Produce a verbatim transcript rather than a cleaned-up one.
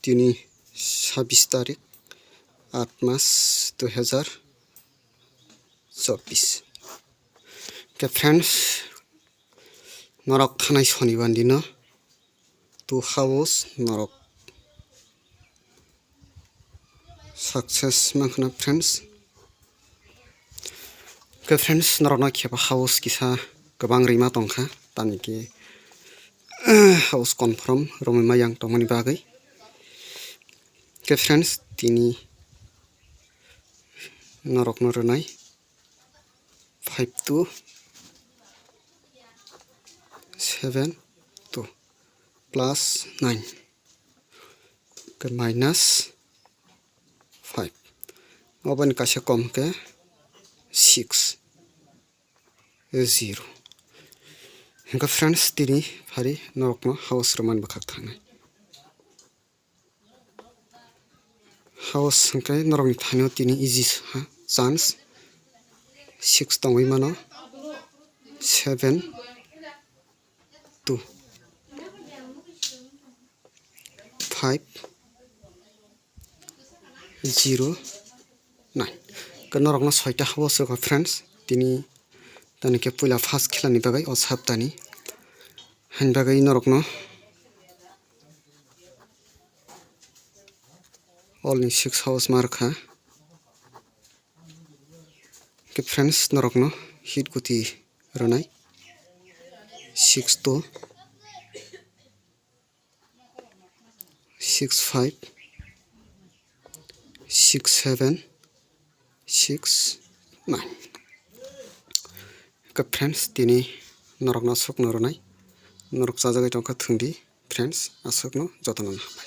Tini sabis tarik, aat mas, dui hazar chobis. Ke friends, norok thanai sonibar dino two house norok success mankha na friends. Ke friends, norokno khepa house kisa kwbang rima tongkha, tamni ke house confirm romwi ma yang tongmani bagwi. Ke friends, tini norokno rwnai five two seven two plus nine ke minus five. Oboni kaisa kom ke six zero. Hingke friends, tini phari norokno house romani bwkhak thangnai. House hingke norokni thanio tini easy ha chance six tongwi mano, seven two five zero nine. Ke norokno soita house rwkha friends, tini tani ke puila first khelani bagwi o saptani hain bagwi norokno all ni six house ma rwkha. Ke friends, norokno hit guti rwnai six two six five six seven six nine. Ke friends, tini norokno aswkno rwnai, norok chajagwi tongkha thwngdi friends, aswkno jotono hambai.